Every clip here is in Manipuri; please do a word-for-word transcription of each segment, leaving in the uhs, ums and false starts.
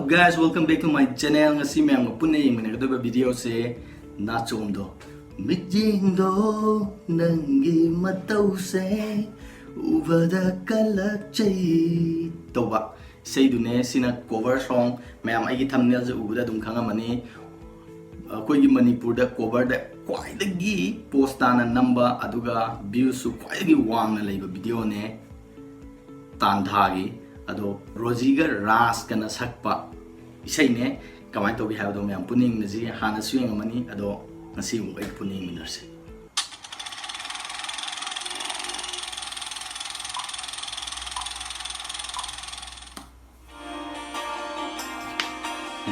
Guys, welcome back to my channel. ꯉꯁꯤ ꯃꯌꯥꯝꯒ ꯄꯨꯟꯅ ꯌꯦꯡꯃꯤꯟꯅꯒꯗꯧꯔꯤꯕ video ꯁꯦ ꯅꯥꯆꯣꯝꯗꯣ, ꯃꯤꯠꯌꯦꯡꯗꯣ, ꯅꯪꯒꯤ ꯃꯇꯧꯁꯦ ꯎꯕꯗ ꯀꯜꯂꯛꯆꯩ ꯇꯧꯕ ꯏꯁꯩꯗꯨꯅꯦ꯫ ꯁꯤꯅ cover song꯫ ꯃꯌꯥꯝ ꯑꯩꯒꯤ thumbnail ꯁꯦ ꯎꯕꯗ ꯑꯗꯨꯝ ꯈꯪꯉꯝꯃꯅꯤ꯫ ꯑꯩꯈꯣꯏꯒꯤ ꯃꯅꯤꯄꯨꯔꯗ cover ꯗ ꯈ꯭ꯋꯥꯏꯗꯒꯤ post ꯇꯥꯅ ꯅꯝꯕ, ꯑꯗꯨꯒ views ꯁꯨ ꯈ꯭ꯋꯥꯏꯗꯒꯤ ꯋꯥꯡꯅ ꯂꯩꯕ video ꯅꯦ꯫ ꯇꯥꯟꯊꯥꯒꯤ꯫ ꯑꯗꯣ ꯔꯣꯖꯤꯒ ꯔꯥꯖꯀꯅ ꯁꯛꯄ ꯏꯁꯩꯅꯦ꯫ ꯀꯃꯥꯏꯅ ꯇꯧꯒꯦ ꯍꯥꯏꯕꯗꯣ ꯃꯌꯥꯝ ꯄꯨꯟꯅ ꯌꯦꯡꯃꯤꯟꯅꯁꯤ꯫ ꯍꯥꯟꯅꯁꯨ ꯌꯦꯡꯉꯝꯃꯅꯤ, ꯑꯗꯣ ꯉꯁꯤ ꯑꯃꯨꯛ ꯑꯩ ꯄꯨꯟꯅ ꯌꯦꯡꯃꯤꯟꯅꯔꯁꯤ꯫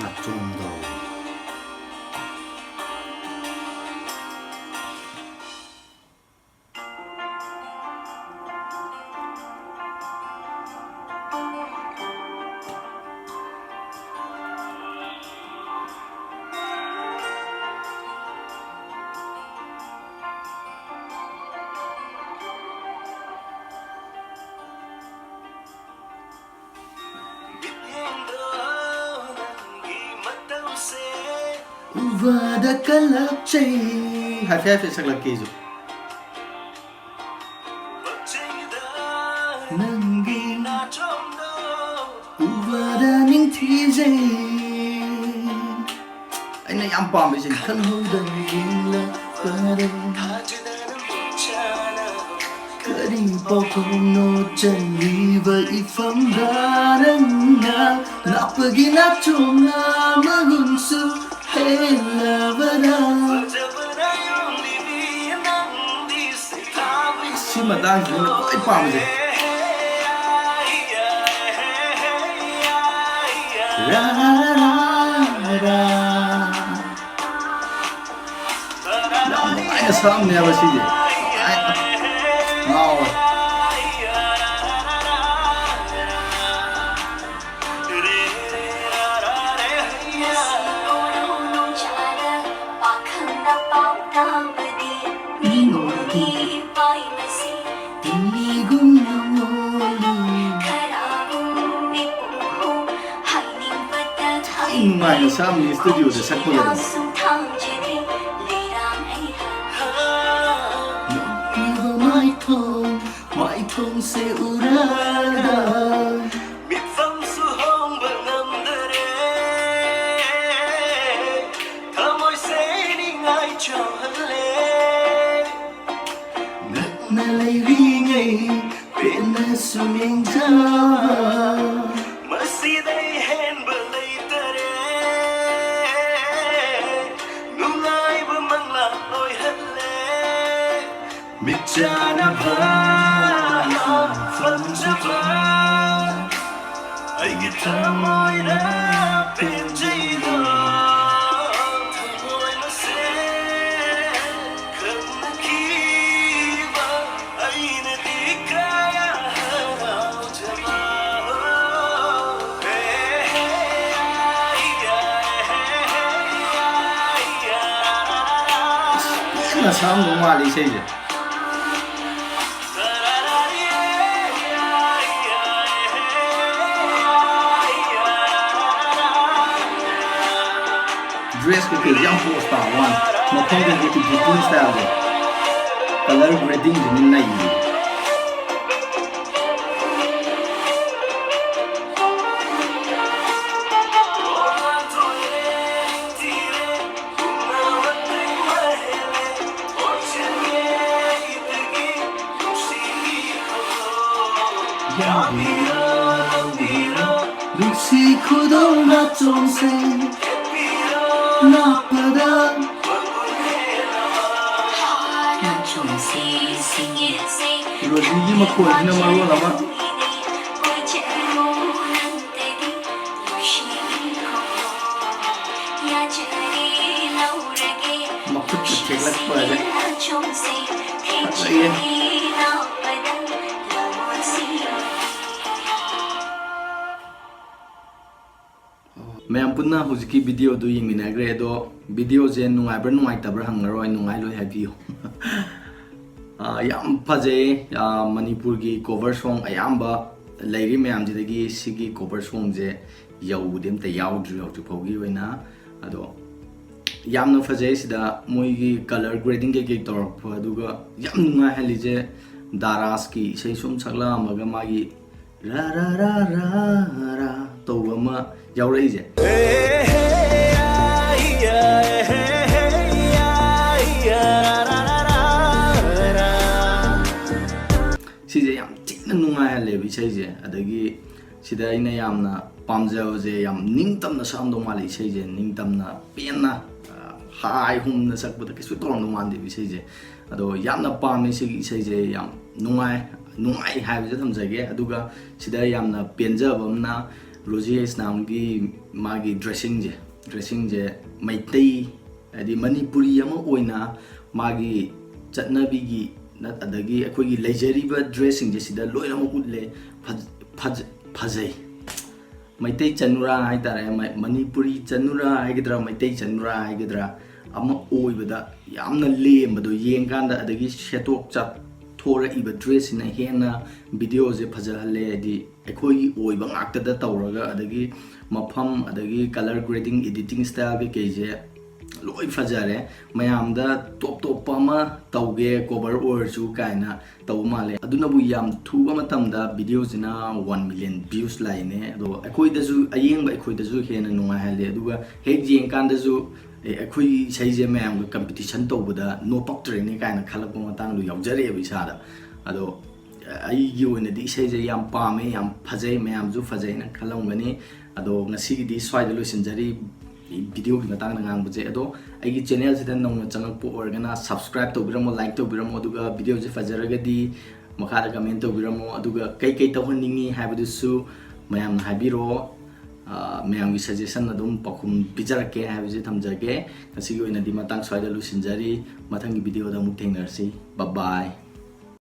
ꯅꯥꯆꯣꯝꯗꯣ꯫ ꯎꯕꯗ ꯀꯜꯂꯛꯆꯩ꯫ ꯍꯥꯏꯐꯦꯠ ꯍꯥꯏꯐꯦꯠ ꯁꯛꯂꯛꯀꯦ ꯑꯩꯁꯨ꯫ ꯅꯪꯒꯤ ꯎꯕꯗ ꯅꯤꯡꯊꯤꯖꯩ꯫ ꯑꯩꯅ ꯌꯥꯝ ꯄꯥꯝꯕꯁꯦ, ꯈꯪꯍꯧꯗꯅ ꯌꯦꯡꯂꯛꯄꯗ ꯀꯔꯤ ꯄꯥꯎꯈꯨꯝꯅꯣ ꯆꯜꯂꯤꯕ ꯏꯐꯝꯗ ꯅꯪꯅ ꯂꯥꯛꯄꯒꯤ ꯅꯥꯆꯣꯝꯅ ꯃꯒꯨꯟꯁꯨ ꯍꯦꯜꯂꯕꯗ꯫ ꯁꯤ ꯃꯇꯥꯡꯁꯤꯅ ꯈ꯭ꯋꯥꯏ ꯄꯥꯝꯖꯩ꯫ ꯔꯥ, ꯔꯥ, ꯔꯥ, ꯔꯥ꯫ ꯌꯥꯝ ꯅꯨꯡꯉꯥꯏꯅ ꯁꯛꯑꯝꯅꯦꯕ ꯁꯤꯁꯦ꯫ ꯅꯨꯡꯉꯥꯏ꯫ ꯉꯥꯎꯋꯦ꯫ ꯃꯤꯒꯨꯝꯅ ꯃꯣꯜꯂꯤ꯫ ꯈꯔꯒꯨꯝ ꯃꯤꯄꯨꯝ ꯍꯥꯏꯅꯤꯡꯕ ꯅꯨꯡꯉꯥꯏꯅ ꯁꯛꯑꯝꯅꯤ ꯁ꯭ꯇꯨꯗꯤꯑꯣꯗ ꯁꯛꯄꯒ ꯑꯗꯨꯝ꯫ ꯅꯣꯛꯂꯤꯕ ꯃꯥꯏꯊꯣꯡ, ꯃꯥꯏꯊꯣꯡꯁꯦ ꯎꯔꯒ ꯃꯤꯠꯐꯝꯁꯨ ꯍꯣꯡꯕ ꯉꯝꯗꯔꯦ꯫ ꯊꯃꯣꯏꯁꯦ ꯅꯤꯡꯉꯥꯏ ꯆꯥꯎꯍꯜꯂꯦ꯫ ꯅꯛꯅ ꯂꯩꯔꯤꯉꯩ ꯄꯦꯟꯅꯁꯨ ꯅꯤꯡꯖꯕ꯫ ꯃꯁꯤꯗꯩ ꯍꯦꯟꯕ ꯂꯩꯇꯔꯦ꯫ ꯅꯨꯡꯉꯥꯏꯕ ꯃꯪꯂꯥꯟ ꯑꯣꯏꯍꯜꯂꯦ꯫ ꯃꯤꯠꯆꯥꯟꯅꯕ ꯐꯪꯖꯕ꯫ ꯑꯩꯒꯤ ꯊꯃꯣꯏꯅ ꯄꯦꯟꯖꯩꯗꯣ꯫ ꯊꯃꯣꯏ ꯃꯁꯦ ꯈꯪꯅꯈꯤꯕ ꯑꯩꯅꯗꯤ ꯀꯌꯥ ꯍꯔꯥꯎꯖꯕ꯫ ꯑꯁ, ꯄꯦꯟꯅ ꯁꯛꯑꯝꯗꯧ ꯃꯥꯜꯂꯤ ꯏꯁꯩꯁꯦ꯫ ꯗ꯭ꯔꯦꯁ ꯀꯩꯀꯩꯁꯦ ꯌꯥꯝ ꯄꯣꯁ ꯇꯥꯕ ꯋꯥꯅꯤ꯫ ꯃꯐꯝꯗꯗꯤ ꯏꯖꯤꯞꯇꯤꯌꯟ ꯁ꯭ꯇꯥꯏꯜꯁꯦ꯫ ꯀꯂꯔ ꯒ꯭ꯔꯦꯗꯤꯡꯁꯤꯅ ꯅꯩꯔꯤ꯫ ꯌꯥꯕꯤꯔꯣ, ꯂꯧꯕꯤꯔꯣ, ꯅꯨꯡꯁꯤ ꯈꯨꯗꯣꯜ ꯅꯥꯆꯣꯝꯁꯦ ꯅꯥꯞꯄꯗ꯫ ꯔꯣꯖꯤꯒꯤ ꯃꯈꯣꯟꯁꯤꯅ ꯃꯔꯣꯜ ꯑꯃ꯫ ꯃꯈꯨꯠꯀ ꯊꯦꯛꯂꯛꯄꯁꯦ ꯐꯖꯩꯌꯦ꯫ ꯃꯌꯥꯝ ꯄꯨꯟꯅ ꯍꯧꯖꯤꯛꯀꯤ ꯚꯤꯗꯤꯑꯣꯗꯨ ꯌꯦꯡꯃꯤꯟꯅꯈ꯭ꯔꯦ, ꯑꯗꯣ ꯚꯤꯗꯤꯑꯣꯁꯦ ꯅꯨꯡꯉꯥꯏꯕ꯭ꯔꯥ ꯅꯨꯡꯉꯥꯏꯇꯕ꯭ꯔꯥ ꯍꯪꯉꯔꯣꯏ, ꯅꯨꯡꯉꯥꯏ ꯂꯣꯏ ꯍꯥꯏꯕꯤꯌꯨ꯫ ꯑꯥ, ꯌꯥꯝ ꯐꯖꯩ꯫ ꯑꯥ, ꯃꯅꯤꯄꯨꯔꯒꯤ ꯀꯣꯚꯔ ꯁꯣꯡ ꯑꯌꯥꯝꯕ ꯂꯩꯔꯤ ꯃꯌꯥꯝꯁꯤꯗꯒꯤ ꯁꯤꯒꯤ cover songꯁꯦ ꯌꯧꯕꯗꯤ ꯑꯝꯇ ꯌꯥꯎꯗ꯭ꯔꯤ ꯍꯧꯖꯤꯛ ꯐꯥꯎꯒꯤ ꯑꯣꯏꯅ꯫ ꯑꯗꯣ ꯌꯥꯝꯅ ꯐꯖꯩ꯫ ꯁꯤꯗ ꯃꯣꯏꯒꯤ colour grading ꯀꯩꯀꯩ ꯇꯧꯔꯛꯄ, ꯑꯗꯨꯒ ꯌꯥꯝ ꯅꯨꯡꯉꯥꯏꯍꯜꯂꯤꯁꯦ ꯗꯥꯔꯥꯁꯀꯤ ꯏꯁꯩ ꯁꯨꯝ ꯁꯛꯂꯛꯑꯝꯃꯒ ꯃꯥꯒꯤ ꯔꯥ ꯔꯥ ꯔꯥ ꯔꯥ ꯔꯥ ꯇꯧꯕ ꯑꯃ ꯌꯥꯎꯔꯛꯏꯁꯦ꯫ ꯁꯤꯁꯦ ꯌꯥꯝ ꯊꯤꯅ ꯅꯨꯡꯉꯥꯏꯍꯜꯂꯦꯕ ꯏꯁꯩꯁꯦ꯫ ꯑꯗꯒꯤ ꯁꯤꯗ ꯑꯩꯅ ꯌꯥꯝꯅ ꯄꯥꯝꯖꯕꯁꯦ, ꯌꯥꯝ ꯅꯤꯡꯇꯝꯅ ꯁꯛꯑꯝꯗꯧ ꯃꯥꯜꯂꯦ ꯏꯁꯩꯁꯦ, ꯅꯤꯡꯇꯝꯅ, ꯄꯦꯟꯅ, ꯑ, ꯍꯥꯏ ꯍꯨꯝꯅ ꯁꯛꯄꯗ ꯀꯩꯁꯨ ꯇꯧꯔꯝꯗꯧ ꯃꯥꯟꯗꯦꯕ ꯏꯁꯩꯁꯦ꯫ ꯑꯗꯣ ꯌꯥꯝꯅ ꯄꯥꯝꯃꯦ ꯁꯤꯒꯤ ꯏꯁꯩꯁꯦ, ꯌꯥꯝ ꯅꯨꯡꯉꯥꯏ꯫ ꯅꯨꯡꯉꯥꯏ ꯍꯥꯏꯕꯁꯦ ꯊꯝꯖꯒꯦ꯫ ꯑꯗꯨꯒ ꯁꯤꯗ ꯌꯥꯝꯅ ꯄꯦꯟꯖꯕ ꯑꯃꯅ ꯔꯣꯖꯤ ꯏꯁꯅꯥꯝꯒꯤ ꯃꯥꯒꯤ dressingꯁꯦ, dressingꯁꯦ ꯃꯩꯇꯩ, ꯍꯥꯏꯗꯤ ꯃꯅꯤꯄꯨꯔꯤ ꯑꯃ ꯑꯣꯏꯅ ꯃꯥꯒꯤ ꯆꯠꯅꯕꯤꯒꯤ ꯅꯠ-, ꯑꯗꯒꯤ ꯑꯩꯈꯣꯏꯒꯤ ꯂꯩꯖꯔꯤꯕ dressꯁꯤꯡꯁꯦ ꯁꯤꯗ ꯂꯣꯏꯅꯃꯛ ꯎꯠꯂꯦ꯫ ꯐꯖ-, ꯐꯖ-, ꯐꯖꯩ꯫ ꯃꯩꯇꯩ ꯆꯅꯨꯔꯥ ꯍꯥꯏꯇꯥꯔꯦ, ꯃ-, ꯃꯅꯤꯄꯨꯔꯤ ꯆꯅꯨꯔꯥ ꯍꯥꯏꯒꯗ꯭ꯔꯥ, ꯃꯩꯇꯩ ꯆꯅꯨꯔꯥ ꯍꯥꯏꯒꯗ꯭ꯔꯥ, ꯑꯃ ꯑꯣꯏꯕꯗ ꯌꯥꯝꯅ ꯂꯦꯝꯕꯗꯣ ꯌꯦꯡꯀꯥꯟꯗ, ꯑꯗꯒꯤ ꯁꯦꯠꯇꯣꯛ ꯆꯥꯊꯣꯔꯛꯏꯕ dressꯁꯤꯅ ꯍꯦꯟꯅ videoꯁꯦ ꯐꯖꯍꯜꯂꯦ꯫ ꯍꯥꯏꯗꯤ ꯑꯩꯈꯣꯏꯒꯤ ꯑꯣꯏꯕ ꯉꯥꯛꯇꯗ ꯇꯧꯔꯒ, ꯑꯗꯒꯤ ꯃꯐꯝ, ꯑꯗꯒꯤ colour grading, editing style ꯀꯩꯀꯩꯁꯦ ꯂꯣꯏ ꯐꯖꯔꯦ꯫ ꯃꯌꯥꯝꯗ top ꯇꯣꯞꯄ ꯑꯃ ꯇꯧꯒꯦ, cover ꯑꯣꯏꯔꯁꯨ ꯀꯥꯏꯅ ꯇꯧꯕ ꯃꯥꯜꯂꯦ꯫ ꯑꯗꯨꯅꯕꯨ ꯌꯥꯝ ꯊꯨꯕ ꯃꯇꯝꯗ videoꯁꯤꯅ one million views ꯂꯥꯛꯏꯅꯦ꯫ ꯑꯗꯣ ꯑꯩꯈꯣꯏꯗꯁꯨ, ꯑꯌꯦꯡꯕ ꯑꯩꯈꯣꯏꯗꯁꯨ ꯍꯦꯟꯅ ꯅꯨꯡꯉꯥꯏꯍꯜꯂꯦ꯫ ꯑꯗꯨꯒ ꯍꯦꯛ ꯌꯦꯡꯀꯥꯟꯗꯁꯨ, "ꯑꯦ, ꯑꯩꯈꯣꯏꯒꯤ ꯏꯁꯩꯁꯦ ꯃꯌꯥꯝꯒ competition ꯇꯧꯕꯗ ꯅꯣꯞꯄꯛꯇ꯭ꯔꯦꯅꯦ" ꯀꯥꯏꯅ ꯈꯜꯂꯛꯄ ꯃꯇꯥꯡꯗꯣ ꯌꯥꯎꯖꯔꯛꯑꯦꯕ ꯏꯁꯥꯗ꯫ ꯑꯗꯣ ꯑꯩꯒꯤ ꯑꯣꯏꯅꯗꯤ ꯏꯁꯩꯁꯦ ꯌꯥꯝ ꯄꯥꯝꯃꯦ, ꯌꯥꯝ ꯐꯖꯩ, ꯃꯌꯥꯝꯁꯨ ꯐꯖꯩꯅ ꯈꯜꯂꯝꯒꯅꯤ꯫ ꯑꯗꯣ ꯉꯁꯤꯒꯤꯗꯤ ꯁ꯭ꯋꯥꯏꯗ ꯂꯣꯏꯁꯤꯟꯖꯔꯤ꯫ Videoꯒꯤ ꯃꯇꯥꯡꯗ ꯉꯥꯡꯕꯁꯦ꯫ ꯑꯗꯣ ꯑꯩꯒꯤ channelꯁꯤꯗ ꯅꯧꯅ ꯆꯪꯉꯛꯄ ꯑꯣꯏꯔꯒꯅ subscribe ꯇꯧꯕꯤꯔꯝꯃꯣ, like ꯇꯧꯕꯤꯔꯝꯃꯣ, ꯑꯗꯨꯒ videoꯁꯦ ꯐꯖꯔꯒꯗꯤ ꯃꯈꯥꯗ comment ꯇꯧꯕꯤꯔꯝꯃꯣ, ꯑꯗꯨꯒ ꯀꯩ ꯀꯩ ꯇꯧꯍꯟꯅꯤꯡꯉꯤ ꯍꯥꯏꯕꯗꯨꯁꯨ ꯃꯌꯥꯝꯅ ꯍꯥꯏꯕꯤꯔꯛꯑꯣ꯫ ꯑ, ꯃꯌꯥꯝꯒꯤ suggestion ꯑꯗꯨꯝ ꯄꯥꯎꯈꯨꯝ ꯄꯤꯖꯔꯛꯀꯦ ꯍꯥꯏꯕꯁꯦ ꯊꯝꯖꯒꯦ꯫ ꯉꯁꯤꯒꯤ ꯑꯣꯏꯅꯗꯤ ꯃꯇꯥꯡ ꯁ꯭ꯋꯥꯏꯗ ꯂꯣꯏꯁꯤꯟꯖꯔꯤ꯫ ꯃꯊꯪꯒꯤ videoꯗ ꯑꯃꯨꯛ ꯊꯦꯡꯅꯔꯁꯤ꯫ Bye bye꯫